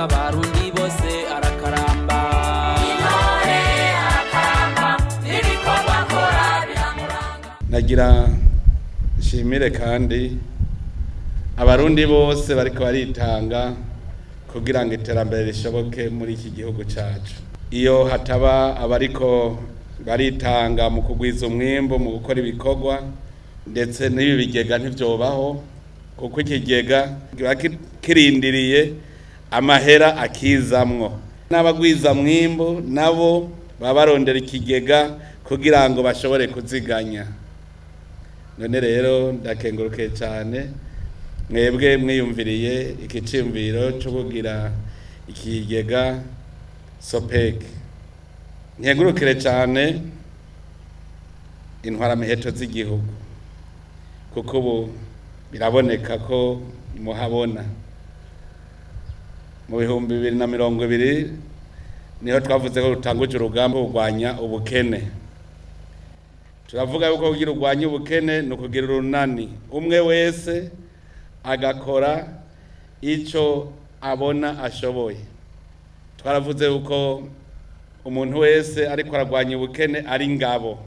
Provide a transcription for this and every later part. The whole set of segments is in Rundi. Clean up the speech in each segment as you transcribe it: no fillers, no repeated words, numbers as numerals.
Abarundi bose arakaramba. Intore arakaramba, n'ibikorwa akora biramuranga. Nagira nshimire kandi Abarundi bose bariko baritanga kugira ngo iterambere rishoboke muri iki gihugu cacu. Iyo hataba abariko baritanga mu kugwiza umwimbu, mu gukora ibikorwa, ndetse n'ibi bigega ntivyobaho, kuko ikigega kiba kirindiriye amahera akizamwo. N'abagwiza mwimbu nabo baba barondera ikigega kugira ngo bashobore kuziganya. None rero ndakengurukiye cyane mwebwe mwiyumviriye ikiciyumviro cyo kugira ikigega SOPEC. Nkengurukire cyane intwaramiheto z'igihugu, kuko ubu biraboneka ko muhabona. Mu 2020 niho twavuze ko rutanguje urugamba kurwanya ubukene. Turavuga yuko kugira urwanye ubukene ni ukugira urunani, umwe wese agakora ico abona ashoboye. Twaravuze yuko umuntu wese ariko ararwanya ubukene ari ingabo,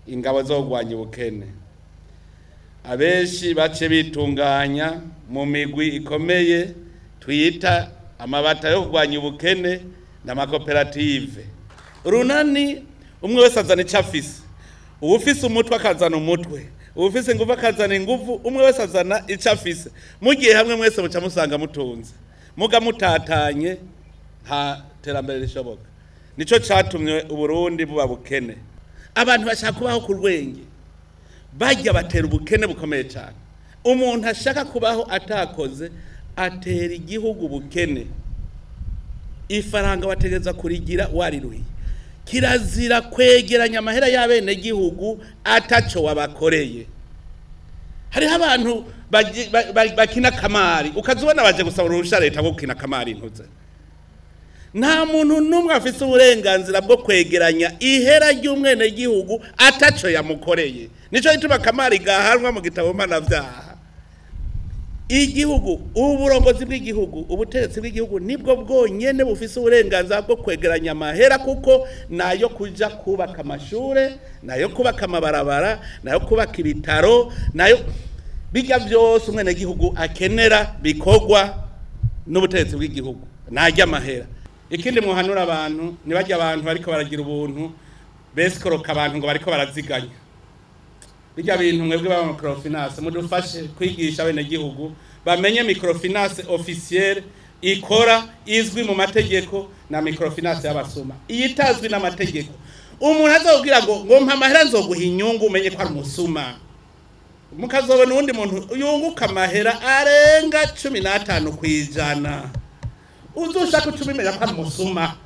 ingabo zo kurwanya ubukene. Abenshi bace bitunganya mu migwi ikomeye twita amabata yo kurwanya ubukene n'amakoperative. Urunani, umwe wese azana ico afise. Uwufise umutwe akazana umutwe, uwufise inguvu akazana inguvu, umwe wese azana ico afise. Mugiye hamwe mwese muca musanga mutunze, muga mutatanye nta terambere rishoboka. Nico catumye Uburundi buba bukene. Abantu bashaka kubaho ku rwenge, bajya batera ubukene bukomeye cyane. Umuntu ashaka kubaho atakoze atera igihugu ubukene. Ifaranga wategeza kurigira wariruhiye. Kirazira kwegeranya amahera y'abenegihugu ataco wabakoreye. Hariho abantu bakina kamari, ukazubona baje gusaba uruhusha leta rwo gukina kamari ntuze. Nta muntu n'umwe afise uburenganzira bwo kwegeranya ihera ry'umwenegihugu ataco yamukoreye. Nico gituma kamari gahanwa mu gitabo mpanavyaha. Igihugu, uburongozi bw'igihugu, ubutegetsi bw'igihugu nibwo bwonyene bufise uburenganzira bwo kwegeranya amahera, kuko nayo kuja kubaka amashure, nayo kubaka amabarabara, nayo kubaka ibitaro, nayo bijya byose umwenegihugu akenera bikorwa n'ubutegetsi bw'igihugu, najya amahera. Ikindi muhanura abantu, nibajya abantu bariko baragira ubuntu besikoroka abantu ngo bariko baraziganya. Bijya bintu mwebwe ba microfinance mudufashe kwigisha abenegihugu bamenye microfinance officielle ikora izwi mu mategeko na microfinance y'abasuma iyitazwi n'amategeko. Umuntu azobwira ngo mpa amahera nzoguha inyungu, umenye ko ari umusuma. Mukazobona uwundi muntu yunguka amahera arenga 15%, uzoshaka ucumimenya ko ari umusuma.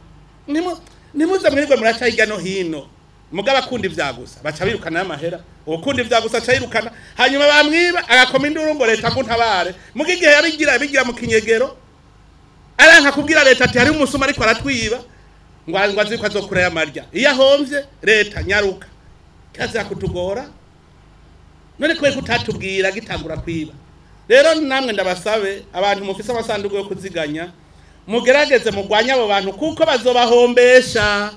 Nimuze mwirirwe muraca hirya no hino. Mugabo akunda ivyagusa baca birukana y'amahera, ukunda ivyagusa aca yirukana, hanyuma bamwiba agakoma induru ngo leta ngo ntabare. Muga igihe yabigira bigira mu kinyegero, aranka kubwira leta ati hari umusuma ariko aratwiba, ngo azi ko azokura y'amarya. Iyo ahomvye leta nyaruka kaza kutugora. None kubera kutatubwira gitangura kwiba. Rero namwe ndabasabe abantu mufise amasanduku yo kuziganya, mugerageze mugwanye abo bantu kuko bazobahombesha.